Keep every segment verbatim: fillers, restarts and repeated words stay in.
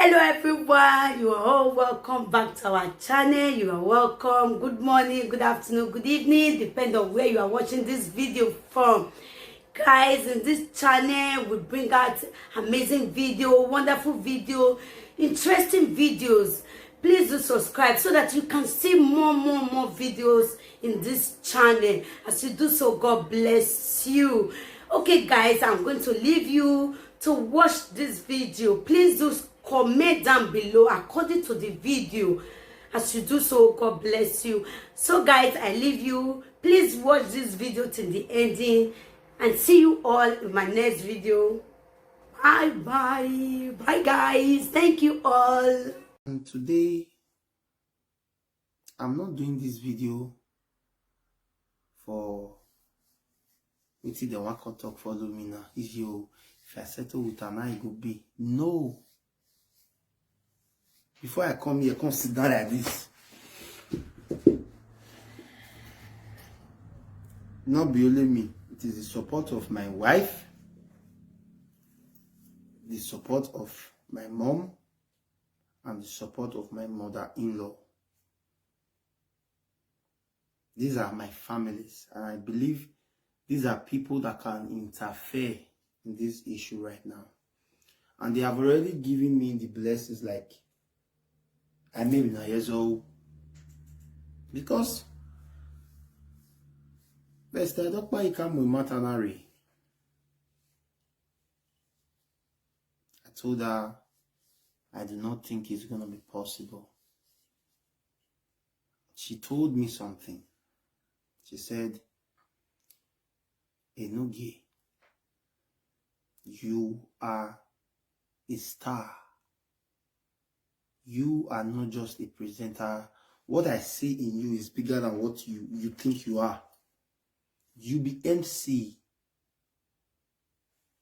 Hello everyone, you are all welcome back to our channel. You are welcome. Good morning, good afternoon, good evening, depend on where you are watching this video from. Guys, in this channel we bring out amazing video, wonderful video, interesting videos. Please do subscribe so that you can see more, more, more videos in this channel. As you do so, God bless you. Okay, guys, I'm going to leave you to watch this video. Please do comment down below according to the video. As you do so, God bless you. So, guys, I leave you. Please watch this video till the ending, and see you all in my next video. Bye bye. Bye, guys. Thank you all. And today, I'm not doing this video for wetin dem wan come talk follow me now. If you, if I settle with am, how e go be? No. Before I come here, come sit down like this. Not be only me. It is the support of my wife, the support of my mom, and the support of my mother-in-law. These are my families, and I believe these are people that can interfere in this issue right now. And they have already given me the blessings, like, I may be nine years old. Because Mister Dokpa Ikamu Matanari, I told her I do not think it's going to be possible. She told me something. She said, "Enogie, you are a star. You are not just a presenter. What I see in you is bigger than what you, you think you are. You be M C.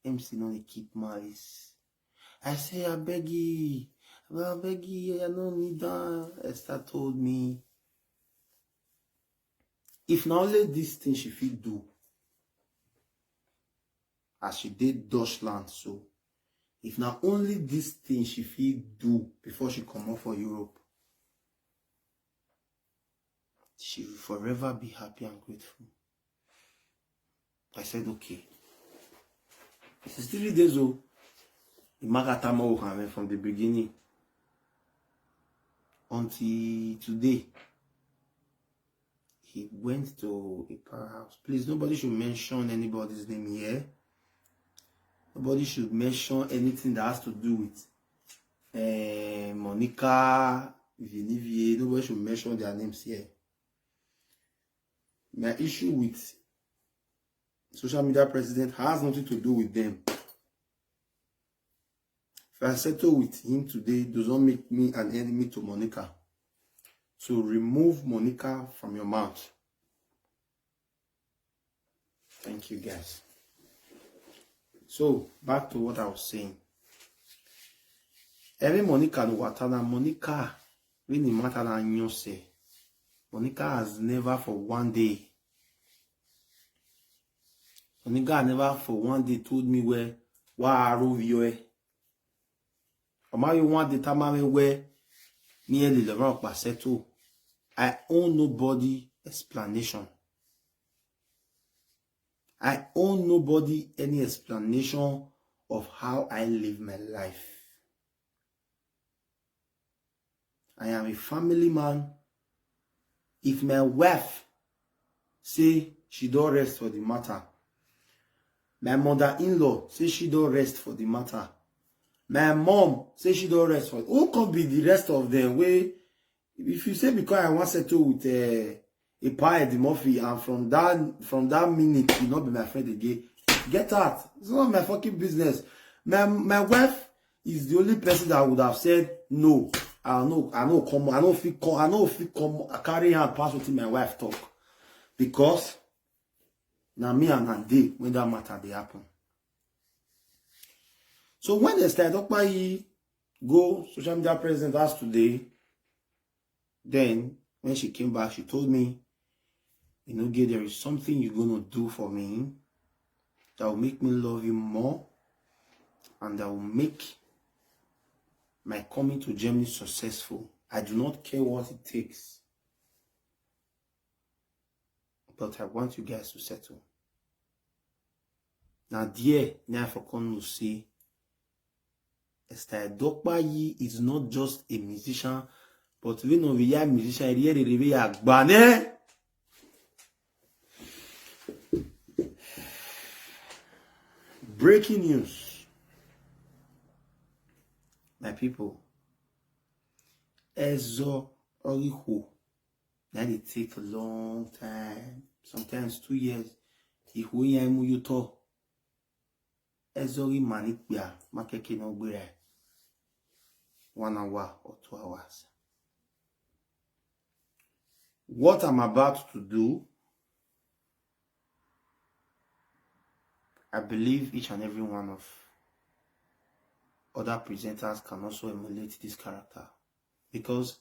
M C no dey keep malice." I say, "Abegi, abegi, I no need that." Esther told me, if na only this thing she fit do, as she dey Dutchland so, if na only this thing she fit do before she comot for Europe, she will forever be happy and grateful. I said, "Okay." It's three days old. Imagatama Okame from the beginning until today. He went to a powerhouse. Please, nobody should mention anybody's name here. Nobody should mention anything that has to do with eh, Monica, Vinivie. Nobody should mention their names here. My issue with social media president has nothing to do with them. If I settle with him today, does not make me an enemy to Monica. So remove Monica from your mouth. Thank you, guys. So, back to what I was saying. Every Monica no watana, Monica, really matter than you say. Monica has never for one day, Monica never for one day told me where, why I rove you. Omayo wan determine where nearly Laurent Okpa settle. I owe nobody explanation. I owe nobody any explanation of how I live my life. I am a family man. If my wife say she don rest for the matter, my mother-in-law say she don rest for the matter, my mom say she don rest for, who come be the rest of them? Wey, if you say because I wan settle with uh, Epa Eddie Murphy, and from that, from that minute, you no be my friend again. Get out. It's not my fucking business. My, my wife is the only person that would have said, "No, I no, I no come, I no fit come, I no fit come, I carry hand pass wetin my wife talk." Because na me and her dey when that matter dey happen. So when Esther Edokpayi go social media president as today, then when she came back, she told me, "Enogie, there is something you're gonna do for me that will make me love you more, and that will make my coming to Germany successful. I do not care what it takes, but I want you guys to settle. Now, there, now for come to see, Esther Dokpayi is not just a musician, but we know we are musician, we are, we are gbane. Breaking news, my people. Ezo Oriho, that it take a long time, sometimes two years. Ihu ya emu yuto. Ezori manik bia makeke no gbere. One hour or two hours. What I'm about to do, I believe each and every one of other presenters can also emulate this character, because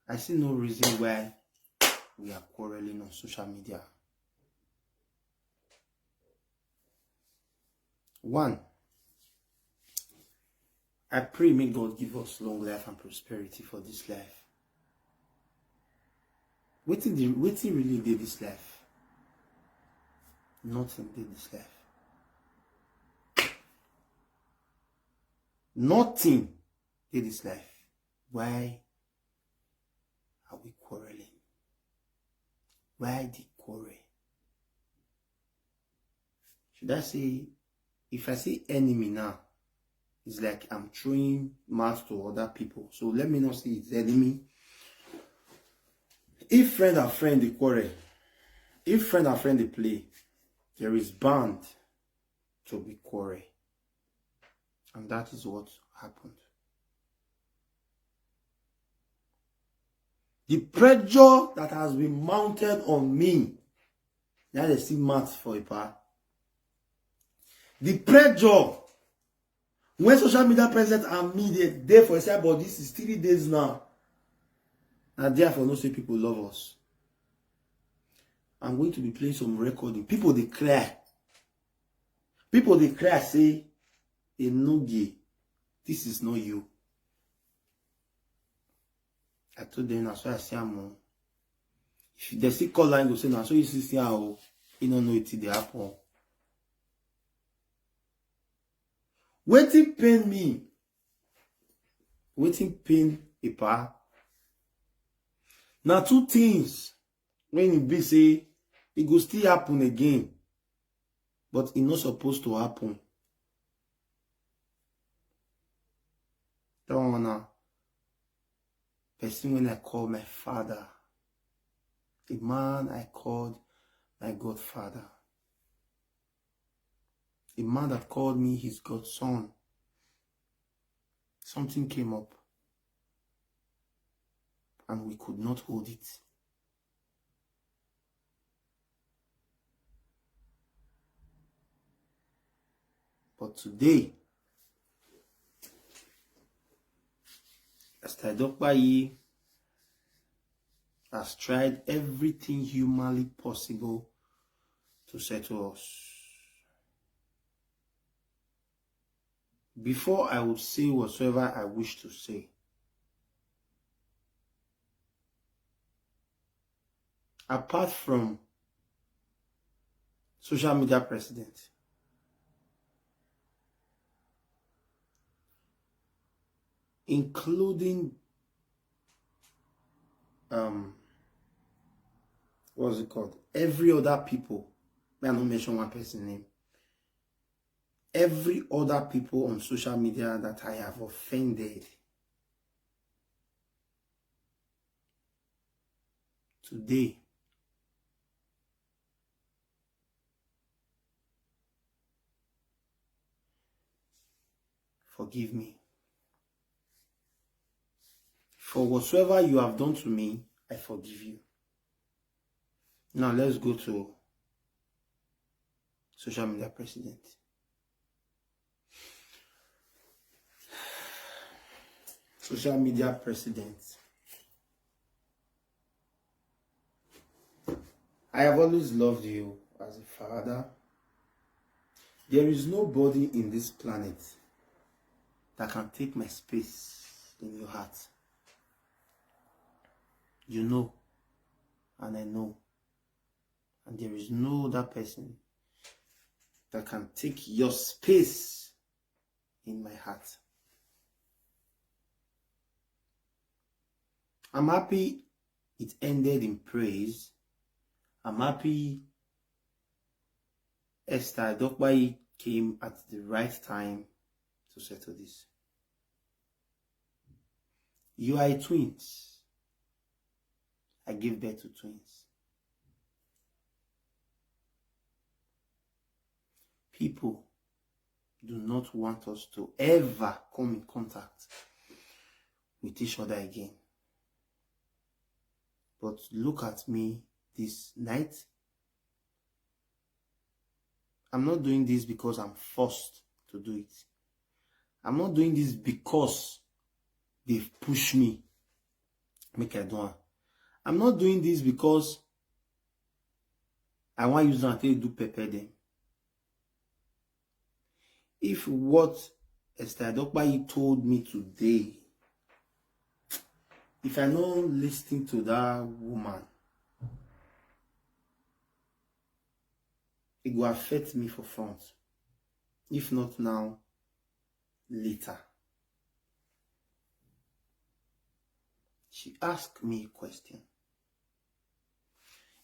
I see no reason why we are quarreling on social media. One, I pray may God give us long life and prosperity for this life. Wetin dey, wetin really dey this life? Nothing dey this life. Nothing dey this life. Why are we quarreling? Why the quarrel? Should I say, if I see enemy now, it's like I'm throwing mouth to other people. So let me not say it's enemy. If friend and friend dey quarrel, if friend and friend dey play, there is bound to be quarrel. And that is what happened. The pressure that has been mounted on me, now they see mouth for a part. The pressure when social media present and me dey there for inside, but this is three days now. And therefore, no say people love us. I'm going to be playing some recording. People dey cry. People dey cry say, "Enogie, this is not you." I told them, "That's why I say I'm on." If they see call line, go say, "Now so you see, see how he don't know it dey happen." Wetin pain me? Wetin pain Ipa? Now two things when it be say it go still happen again, but it not supposed to happen. That one now, person when I call my father, the man I called my godfather, the man that called me his godson, something came up and we could not hold it. But today, Esther Dokpayi has tried everything humanly possible to settle us. Before I would say whatsoever I wish to say, apart from social media president, including, um, what's it called? Every other people. May I not mention one person name. Every other people on social media that I have offended today, forgive me. For whatsoever you have done to me, I forgive you. Now let's go to social media president. Social media president. I have always loved you as a father. There is nobody in this planet that can take my space in your heart. You know, and I know, and there is no other person that can take your space in my heart. I'm happy it ended in praise. I'm happy Esther Adokpayi came at the right time to settle this. You are a twins. I gave birth to twins. People do not want us to ever come in contact with each other again. But look at me this night. I'm not doing this because I'm forced to do it. I'm not doing this because they've pushed me make I do am. I'm not doing this because I wan use am take do pepper dem. If what Esther Adokpayi told me today, if I no listen to that woman, it go affect me for front. If not now, later. She asked me a question.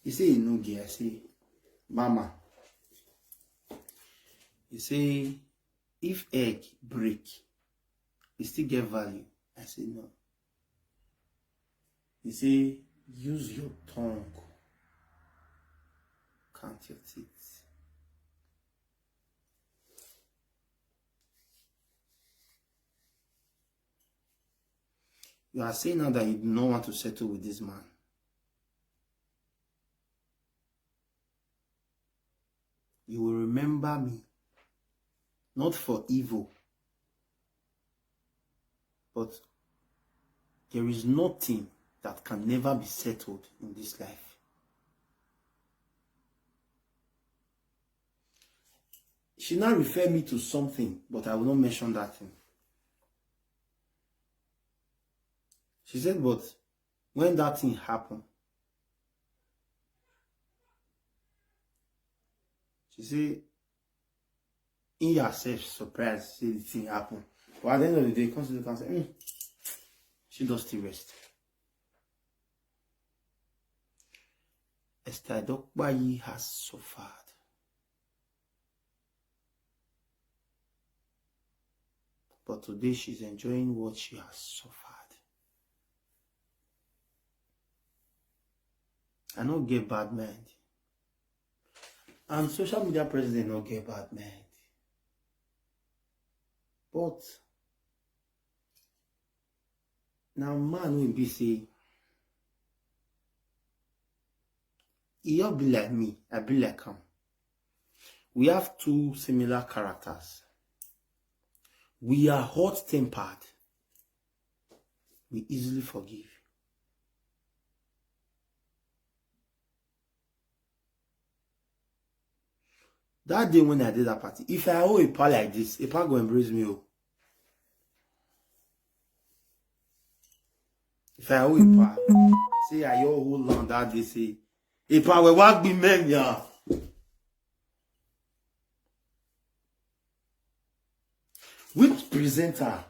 He say he no get. I say, Mama, he say, if egg break, e still get value. I say, no. He say, use your tongue, count your teeth. You are saying now that you do not want to settle with this man. You will remember me, not for evil, but there is nothing that can never be settled in this life. She now refer me to something, but I will not mention that thing. She said, but when that thing happen, she say, in yourself surprised say the thing happen. But at the end of the day, come to the council, mm, she does still rest. Esther Adokpayi has suffered. But today she's enjoying what she has suffered. I no get bad mind. And social media president no get bad mind. But now man will be say, he all be like me, I be like him. We have two similar characters. We are hot-tempered. We easily forgive. That day when I did that party, if I owe a pa like this, a pa go embrace me. Oh. If I owe a pa, say I owe whole land that day, say, a pa we work be men, yeah. Which presenter?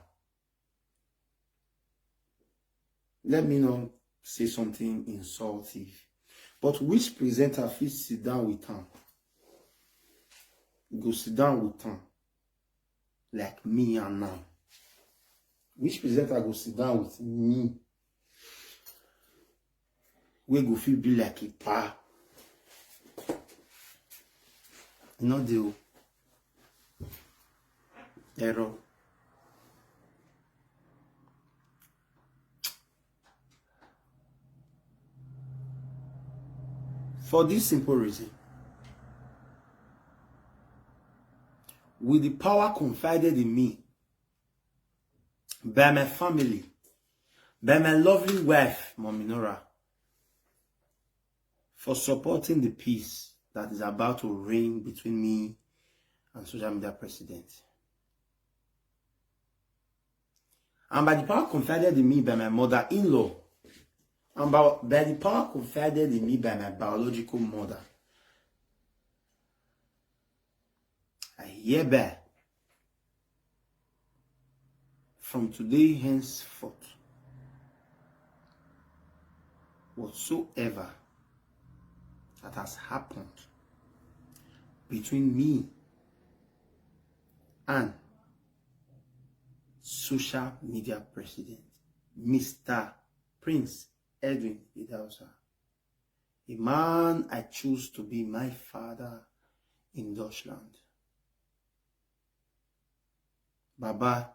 Let me not say something insultive, but which presenter fit sit down with him? Go sit down with him like me and now. Which presenter go sit down with me? We go feel be like a pa. You know the error. For this simple reason, with the power confided in me by my family, by my lovely wife, Mommy Nora, for supporting the peace that is about to reign between me and social media president. And by the power confided in me by my mother-in-law, and by, by the power confided in me by my biological mother, I hereby, from today henceforth, whatsoever that has happened between me and social media president, Mister Prince Edwin Idahosa, a man I choose to be my father in Dutchland. Baba,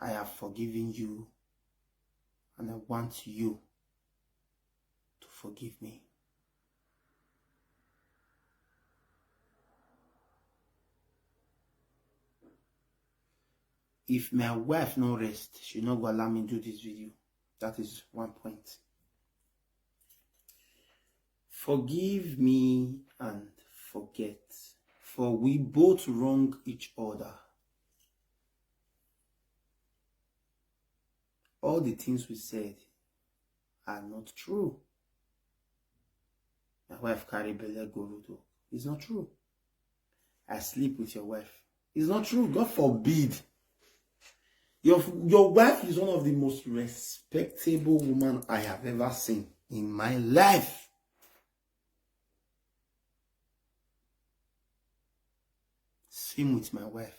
I have forgiven you, and I want you to forgive me. If my wife no rest, she no go allow me do this video. That is one point. Forgive me and forget, for we both wrong each other. All the things we said are not true. My wife carry belle go road work. It's not true. I sleep with your wife. It's not true. God forbid. Your, your wife is one of the most respectable woman I have ever seen in my life. Same with my wife.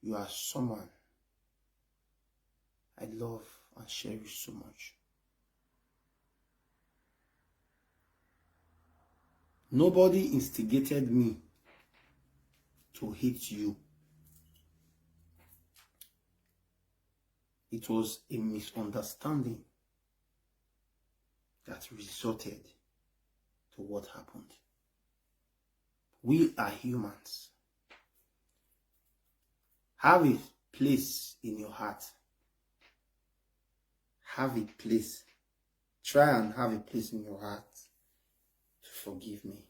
You are someone I love and cherish so much. Nobody instigated me to hate you. It was a misunderstanding that resulted to what happened. We are humans. Have a place in your heart. Have a place. Try and have a place in your heart to forgive me.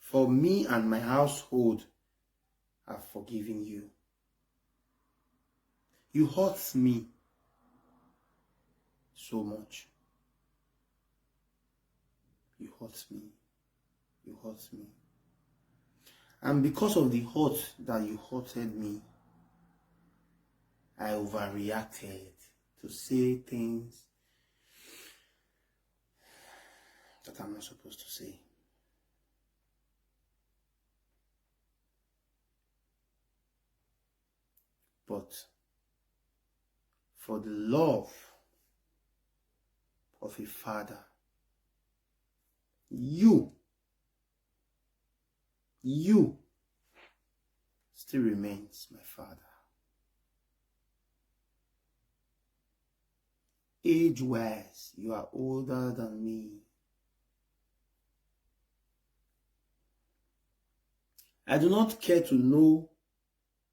For me and my household have forgiven you. You hurt me so much. You hurt me. You hurt me. And because of the hurt that you hurted me, I overreacted to say things that I'm not supposed to say. But for the love of a father, you, you still remains my father. Age-wise, you are older than me. I do not care to know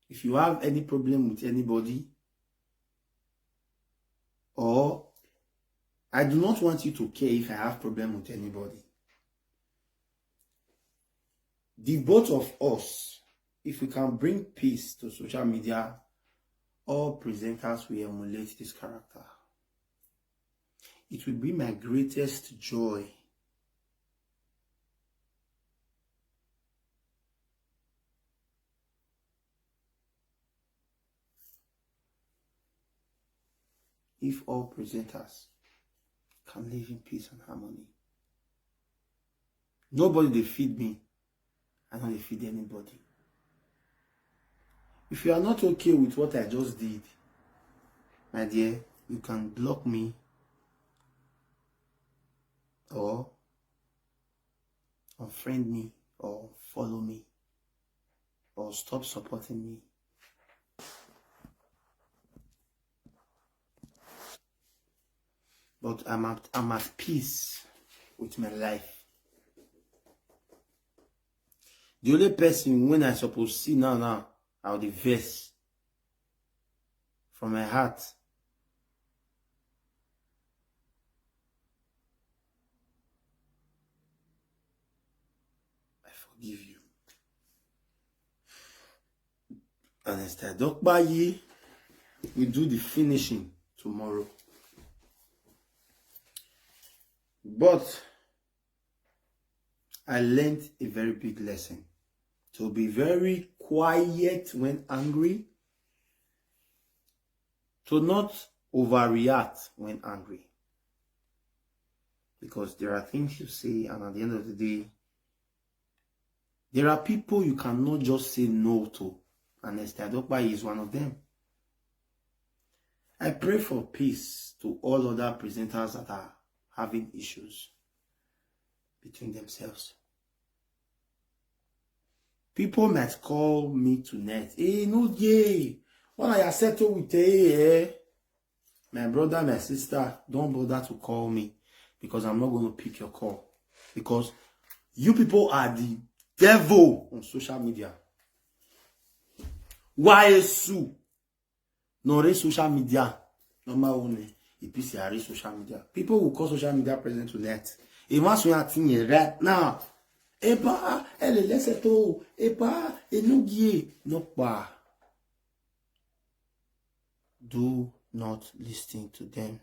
if you have any problem with anybody, or I do not want you to care if I have problem with anybody. The both of us, if we can bring peace to social media, all presenters will emulate this character. It will be my greatest joy. If all presenters can live in peace and harmony, nobody dey feed me, I no dey feed anybody. If you are not okay with what I just did, my dear, you can block me or unfriend me or follow me or stop supporting me. But I'm at, I'm at peace with my life. The only person when I suppose see now, now, I will dey vex from my heart. I forgive you. Ernest Adokpayi will do the finishing tomorrow. But I learned a very big lesson. To be very quiet when angry, to not overreact when angry. Because there are things you say, and at the end of the day, there are people you cannot just say no to. And Ernest Adokpayi is one of them. I pray for peace to all other presenters that are having issues between themselves. People might call me tonight. Hey, no, yay. When I settle with, hey, eh? My brother, my sister, don't bother to call me, because I'm not going to pick your call. Because you people are the devil on social media. Why sue? No, re social media. Normal one. If you see, I read social media. People will call social media present tonight. It must be a thing right now. Epa, ele lese to. Epa, enugie. No pa. Do not listen to them.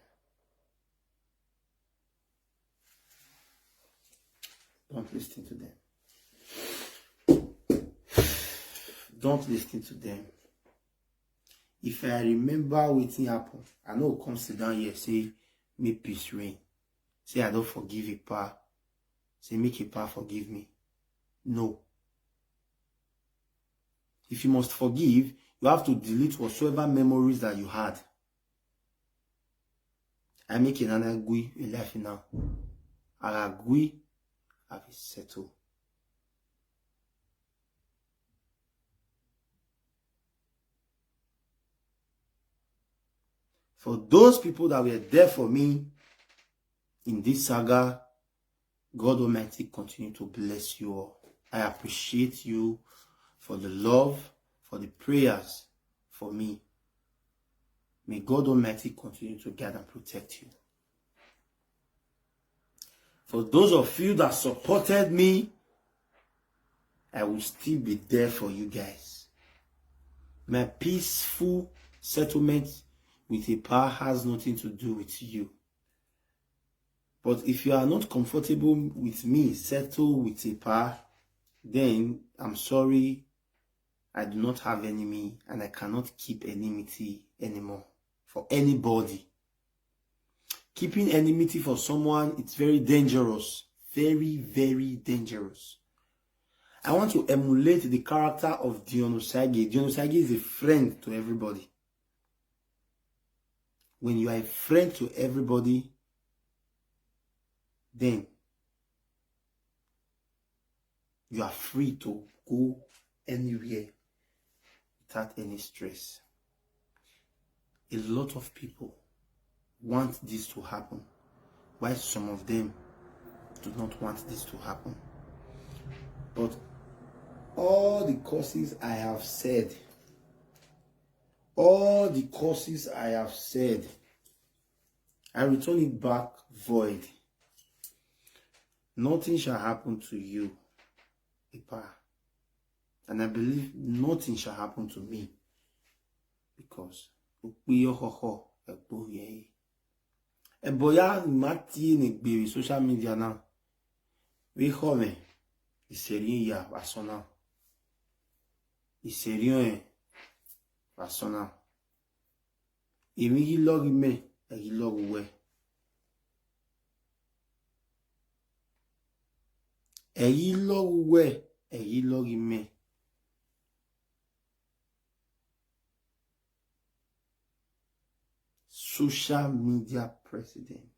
Don't listen to them. Don't listen to them. If I remember wetin happen, I no come sit down here say make peace reign. Say I don forgive Epa. Say make Epa forgive me. No. If you must forgive, you have to delete whatsoever memories that you had. I make another gui in life now. I agree, I will settle. For those people that were there for me in this saga, God Almighty continue to bless you all. I appreciate you for the love, for the prayers for me. May God Almighty continue to guide and protect you. For those of you that supported me, I will still be there for you guys. My peaceful settlement with Epa has nothing to do with you. But if you are not comfortable with me, settle with Epa, then I'm sorry, I do not have enemy and I cannot keep enmity anymore for anybody. Keeping enmity for someone, it's very dangerous. Very, very dangerous. I want to emulate the character of Dion Osagie. Dion Osagie is a friend to everybody. When you are a friend to everybody, then you are free to go anywhere without any stress. A lot of people want this to happen, while some of them do not want this to happen. But all the causes I have said, all the causes I have said, I return it back void. Nothing shall happen to you, Epa. And I believe nothing shall happen to me. Because Ukpiyo Hoho Ekpo Yei. Eboya mati ne gbere social media now. We home. Iseri ya wasona. Iseri wasona. Emi yi logi me, e yi logi we. E yi logi we, e yi logi me. Social media president.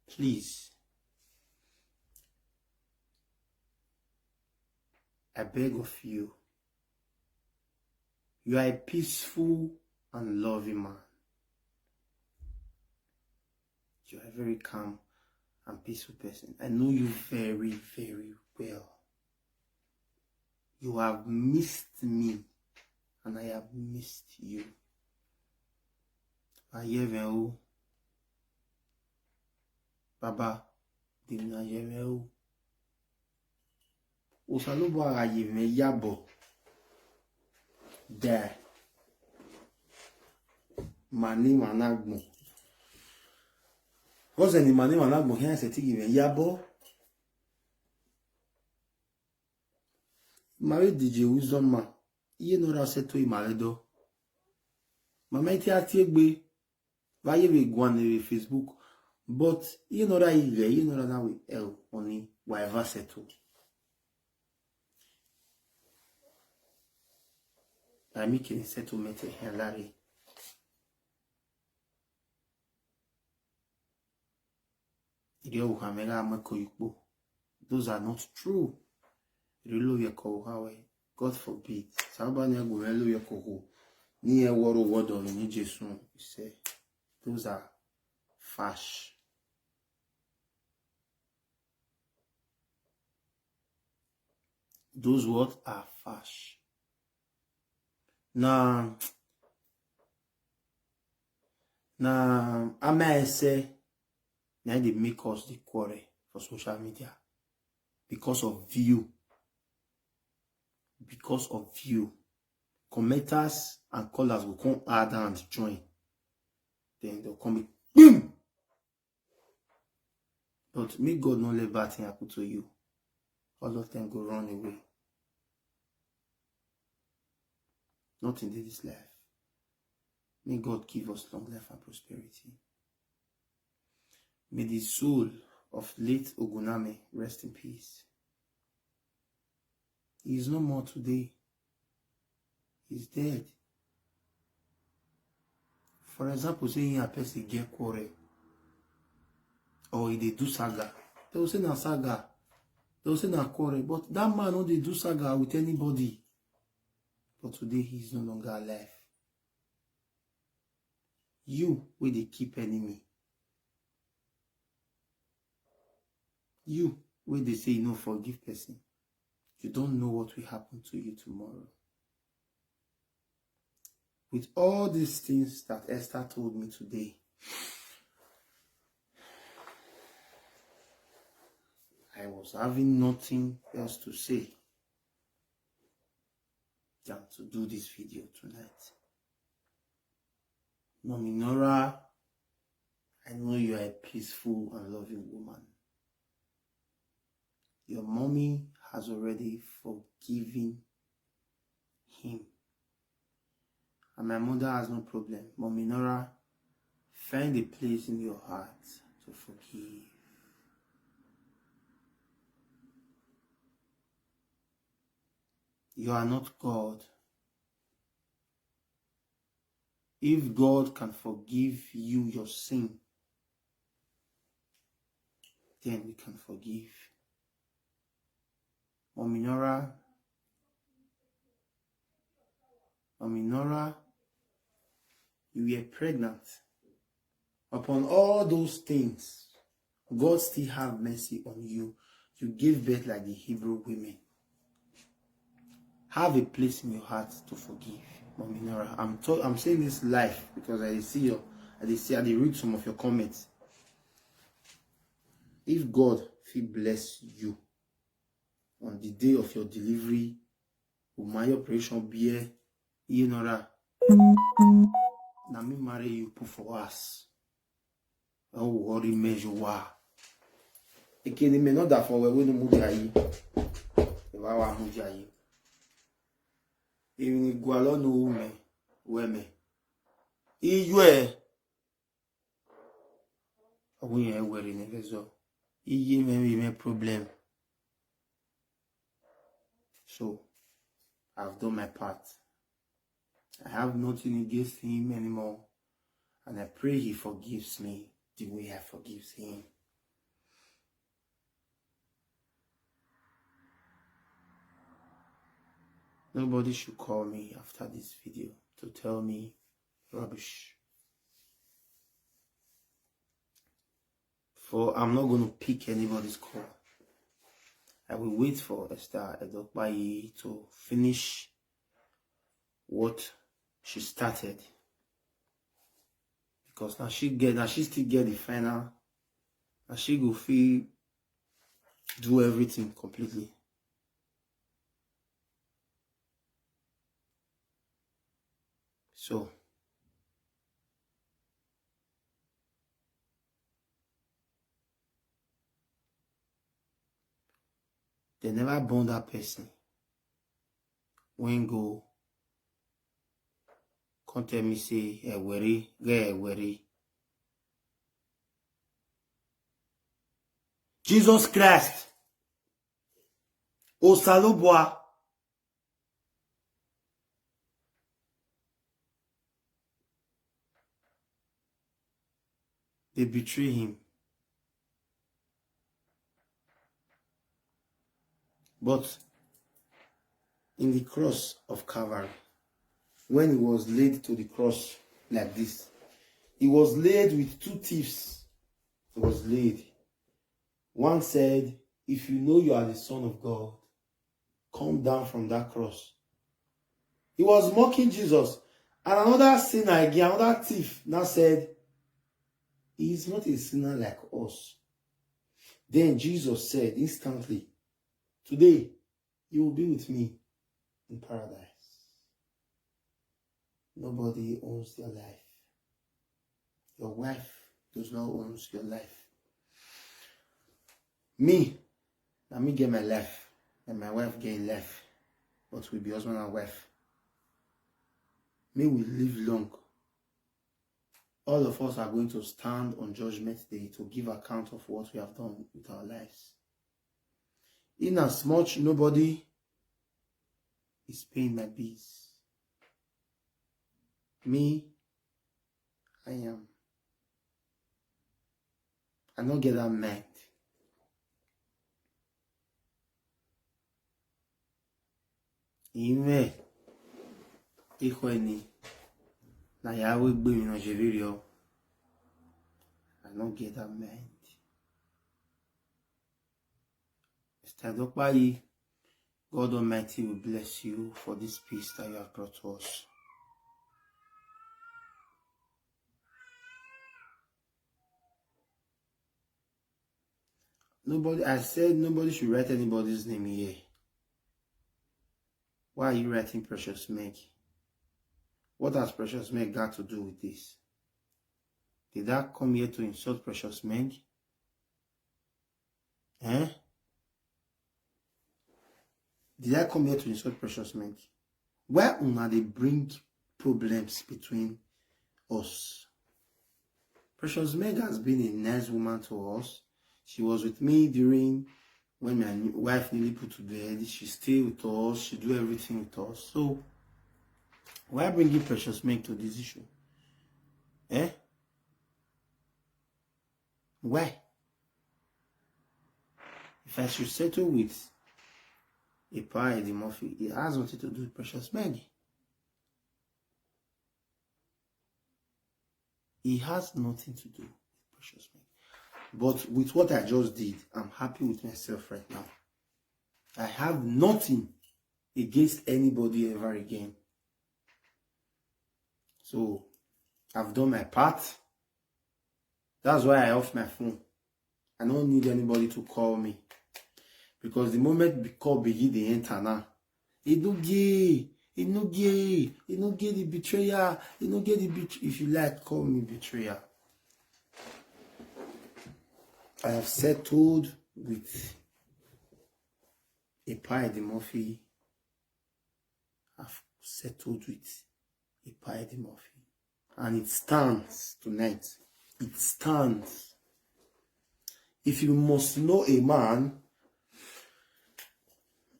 Please, I beg of you, you are a peaceful and loving man. You are a very calm and peaceful person. I know you very, very well. You have missed me, and I have missed you. Ayeveo. Baba, dimna yeveo. Osalobua ayeveo yabo. There. Mani managbon. What's the mani managbon? Here I say, take it, yabo. Marry D J Wisdom man. Iye nora settle him already. Mama iti ati egbe. Vaye we go on the Facebook. But iye nora ire, iye nora na we el oni whatever settle. I make a settlement here, Larry. Iri owu ha me ga me ko yukpo. Those are not true. Iri lo ye ko ha we. God forbid. Saba ni agu me lo ye ko ho. Ni e woro wodo ni Jesu. He say, those are fash. Those what are fash. Na, na, ama ese, na dey make us the quarrel for social media because of view. Because of view. Commenters and callers will come add and join. Then they'll come be boom. But may God not let bad thing happen to you. All of them go run away. Not in this life. May God give us long life and prosperity. May the soul of late Oguname rest in peace. He is no more today. He's dead. For example, say a person get quarrel or he dey do saga. They will say na saga. They will say na quarrel. But that man no dey do saga with anybody. But today he is no longer alive. You wey dey keep enemy. You wey dey say you no forgive person. You don't know what will happen to you tomorrow. With all these things that Esther told me today, I was having nothing else to say than to do this video tonight. Mommy Nora, I know you are a peaceful and loving woman. Your mommy has already forgiven him. And my mother has no problem. Mommy Nora, find a place in your heart to forgive. You are not God. If God can forgive you your sin, then we can forgive. Mommy Nora, Mommy Nora, you were pregnant. Upon all those things, God still have mercy on you. You gave birth like the Hebrew women. Have a place in your heart to forgive. Mommy Nora, I'm to- I'm saying this live because I see your, I dey see, I dey read some of your comments. If God fit bless you on the day of your delivery, o my operation beer, you know that. Na me marry you put for us. Oh, worry me you wa. Ekene me no da for we we no mu di ayi. E wa wa mu di ayi. Ebi ni gwalo no u me, we me. Iyu e. Awun yẹn wẹ̀rẹ̀ ní fẹ́ sọ. Iye mẹ́rin mi problem. So, I've done my part. I have nothing against him anymore. And I pray he forgives me the way I forgives him. Nobody should call me after this video to tell me rubbish. For I'm not going to pick anybody's call. I will wait for Esther Edokpayi to finish what she started. Because now she get, now she still get the final, and she go feel do everything completely. So, they never born that person when go come tell me say ewere, get ewere. Jesus Christ, Osalobua, they betray him. But in the cross of Calvary, when he was laid to the cross like this, he was laid with two thieves. He was laid. One said, "If you know you are the Son of God, come down from that cross." He was mocking Jesus. And another sinner again, another thief, now said, "He is not a sinner like us." Then Jesus said instantly, "Today, you will be with me in paradise." Nobody owns your life. Your wife does not own your life. Me, na me get my life, and my wife get im life. But we be husband and wife. May we live long. All of us are going to stand on judgment day to give account of what we have done with our lives. In as much nobody is paying my bills, me, I am. I no get that mind. Ime, ikhweni, na Yahweh gbe mi na Jevirio. I no get that mind. Mister Dokpayi, God Almighty will bless you for this peace that you have brought to us. Nobody, I said nobody should write anybody's name here. Why are you writing Precious Meg? What has Precious Meg got to do with this? Did I come here to insult Precious Meg? Eh? Did I come here to insult Precious Meg? Why una dey bring problems between us? Precious Meg has been a nice woman to us. She was with me during when my new wife nearly put to bed. She stay with us. She do everything with us. So why bringing Precious Meg to this issue? Eh? Why? If I should settle with Epa Eddie Murphy, it has nothing to do with Precious Meg. It has nothing to do with Precious Meg. But with what I just did, I'm happy with myself right now. I have nothing against anybody ever again. So I've done my part. That's why I off my phone. I don't need anybody to call me. Because the moment the call begin, they enter now. He no gay. He no gay. He no gay the betrayer. He no gay the betray. If you like, call me betrayer. I have settled with Epa Eddie Murphy. I've settled with Epa Eddie Murphy. And it stands tonight. It stands. If you must know a man,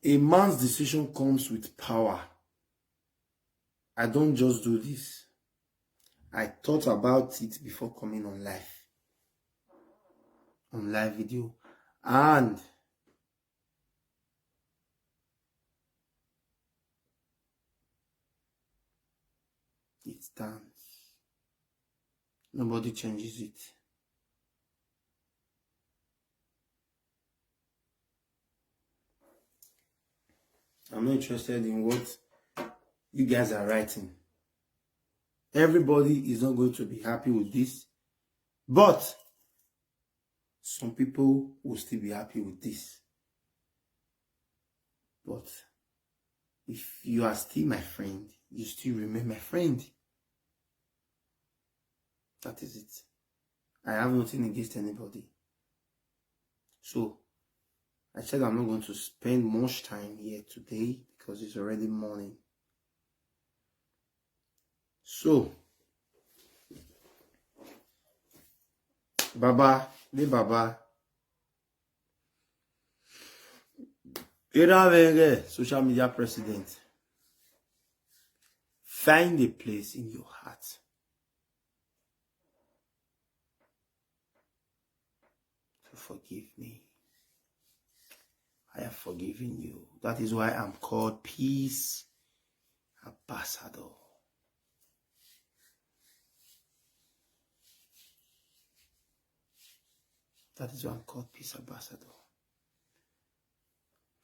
a man's decision comes with power. I don't just do this. I thought about it before coming on live. On live video. And it stands. Nobody changes it. I'm not interested in what you guys are writing. Everybody is not going to be happy with this, but some people will still be happy with this. But if you are still my friend, you still remain my friend. That is it. I have nothing against anybody. So, I said I'm not going to spend much time here today because it's already morning. So, Baba, the Baba, Iravenge, social media president, find a place in your heart to forgive me. I have forgiven you. That is why I'm called Peace Ambassador. That is why I'm called Peace Ambassador.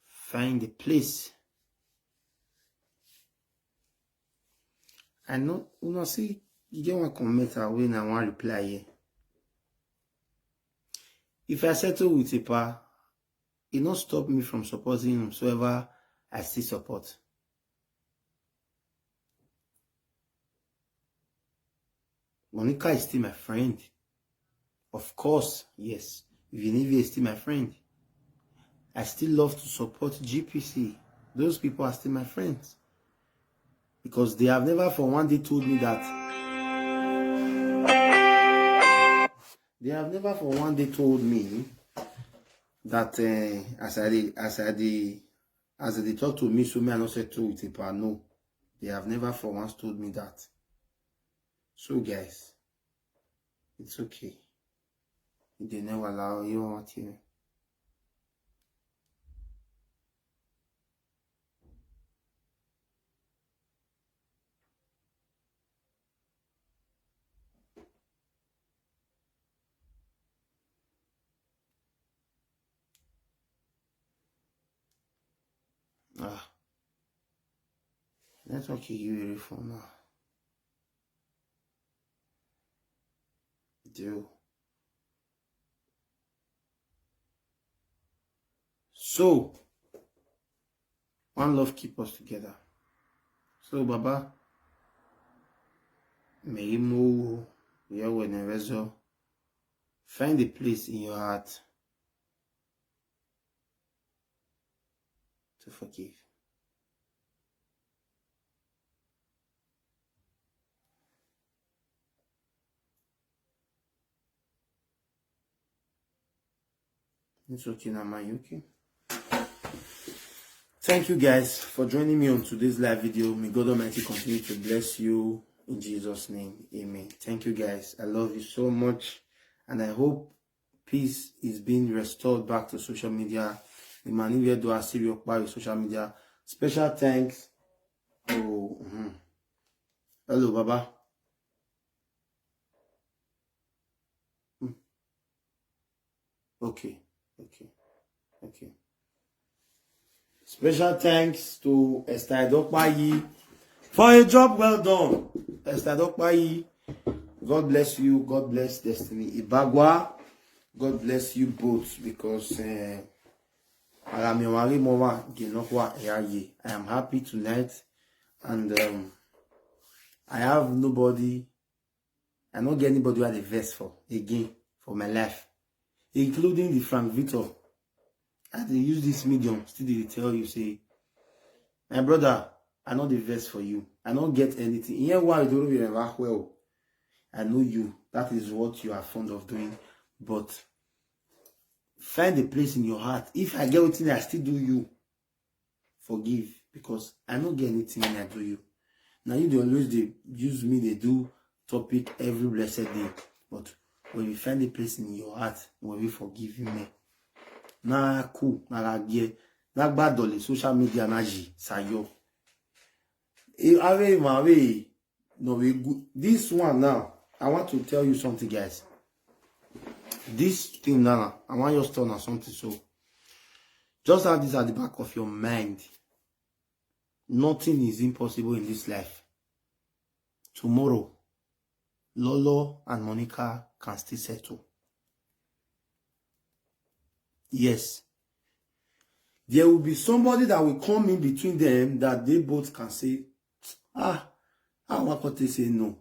Find a place. I know, you know, see, you get one comment away and I want reply here. If I settle with a pa, it not stop me from supporting whomsoever I still support. Monica is still my friend. Of course, yes. Vinivia is still my friend. I still love to support G P C. Those people are still my friends. Because they have never for one day told me that. They have never for one day told me that uh, as I dey, as I dey, as they talk to me, so me I not settle with a pa. No, they have never for once told me that. So guys, it's okay. They never allow you out here. Ah, network is beautiful now. Do. So, one love keep us together. So, Baba, may you move your whenever so. Find a place in your heart to forgive. It's okay now, my okay. Thank you guys for joining me on today's live video. May God Almighty continue to bless you in Jesus' name. Amen. Thank you guys. I love you so much. And I hope peace is being restored back to social media. The man who do a serious part with social media. Special thanks. Oh, mhm. Hello, Baba. Hmm. Okay, okay, okay. Special thanks to Esther Dokpayi for a job well done. Esther Dokpayi, God bless you. God bless Destiny Ibagwa. God bless you both because uh, I am happy tonight and um, I have nobody, I don't get anybody I dey vex for again for my life, including the Frank Victor. I dey use this medium, still dey tell you, say, my brother, I no dey vex for you. I no get anything. Here why you don't even well. I know you. That is what you are fond of doing. But find a place in your heart. If I get wetin I still do you, forgive, because I no get anything I do you. Now you dey always dey use me, dey do topic every blessed day. But when you find a place in your heart, when you forgive me, na cool, na ragie, na gbadole social media na ji sayo. E ave ma we no we good. This one now, I want to tell you something, guys. This thing now, I want you to on something. So just have this at the back of your mind. Nothing is impossible in this life. Tomorrow, Lolo and Monica can still settle. Yes. There will be somebody that will come in between them that they both can say, ah, I want to say no.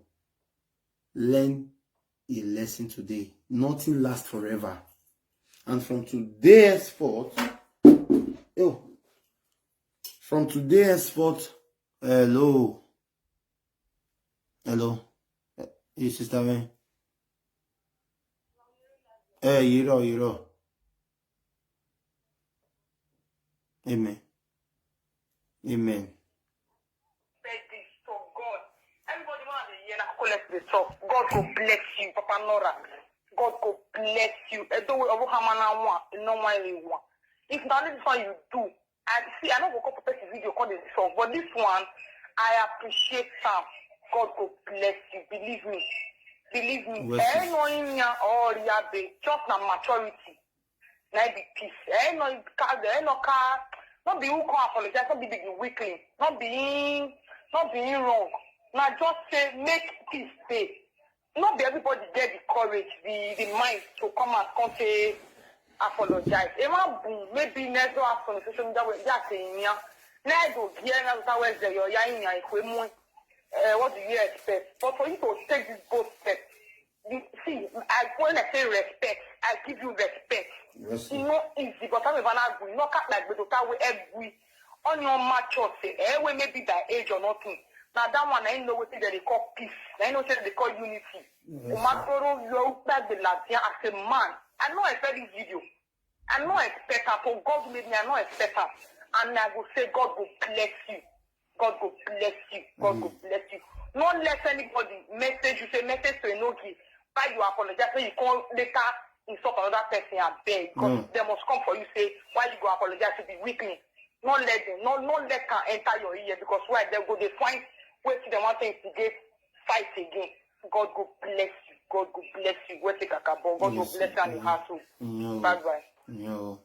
Learn a lesson today. Nothing lasts forever. And from today henceforth, oh, from today henceforth, hello, hello, you sister man, hey, you know, you know. Amen. Amen. Beg this to God. Everybody want to hear that, collect the stuff. God go bless you, Papa Nora. God go bless you. Edo we obu hamana wa, no one really want. If not this one you do, I see. I don't go call person video call this stuff, but this one I appreciate Sam. God go bless you. Believe me, believe me. Bless you. Eh, no in ya or ya be just na maturity. Na be peace. Eh, no, eh, no car. Not be who come apologize. Not be the weakling. Not be, not be wrong. Now just say make peace dey. Not be everybody get the courage, the the mind to come and come say apologize. E ma boom, maybe next door ask on social media where they are saying yeah. Now I go here now that where the your ya in ya. Eh, what do you expect? But for you to take this bold step, you see, I when I say respect, I give you respect. Yes. It's not easy, but I'm even angry. No cut like the total way every on your mature say, eh, we may be by age or nothing. Now that one I know what they call peace. I know what they call unity. Umatoro you back the Latin as a man. I know I said this video. I know expect her. For God made me, I know expect her. And I go say, God go bless you. God go bless you. God go bless you. Not let anybody message you, say message to Enoki. Why you apologize? So you call later insult another person and beg. Because Mm. They must come for you, say, why you go apologize to the weakling? Not let them, not, not let her enter your ear because why they go, they find way to the one thing to get fight again. God go bless you. God go bless you. Where take a carbon? God go Yes, bless you and your mm. household. No. Bye bye. No.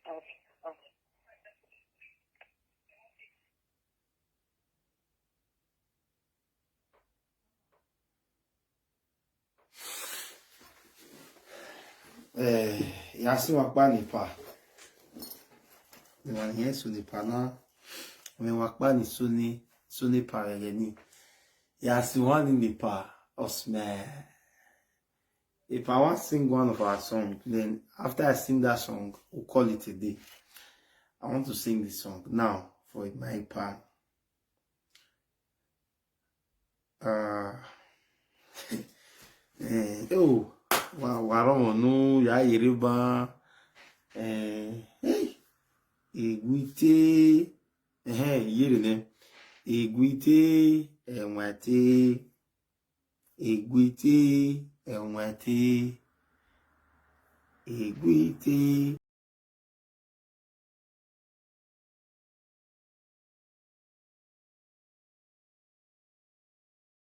Okay. Okay. Eh, ya si wa pa ni pa. Ni wa ni so ni pa na. Mi wa pa ni so ni, so ni pa re ni. Ya si wa ni ni pa, osme. If I want sing one of our song, then after I sing that song, we'll call it a day. I want to sing the song now for my part. Ah, eh, oh, wa wa romo nu ya yiriba. Eh, hey, egwite, eh, yiri ne. Egwite, enwete, egwite, enwete, egwite,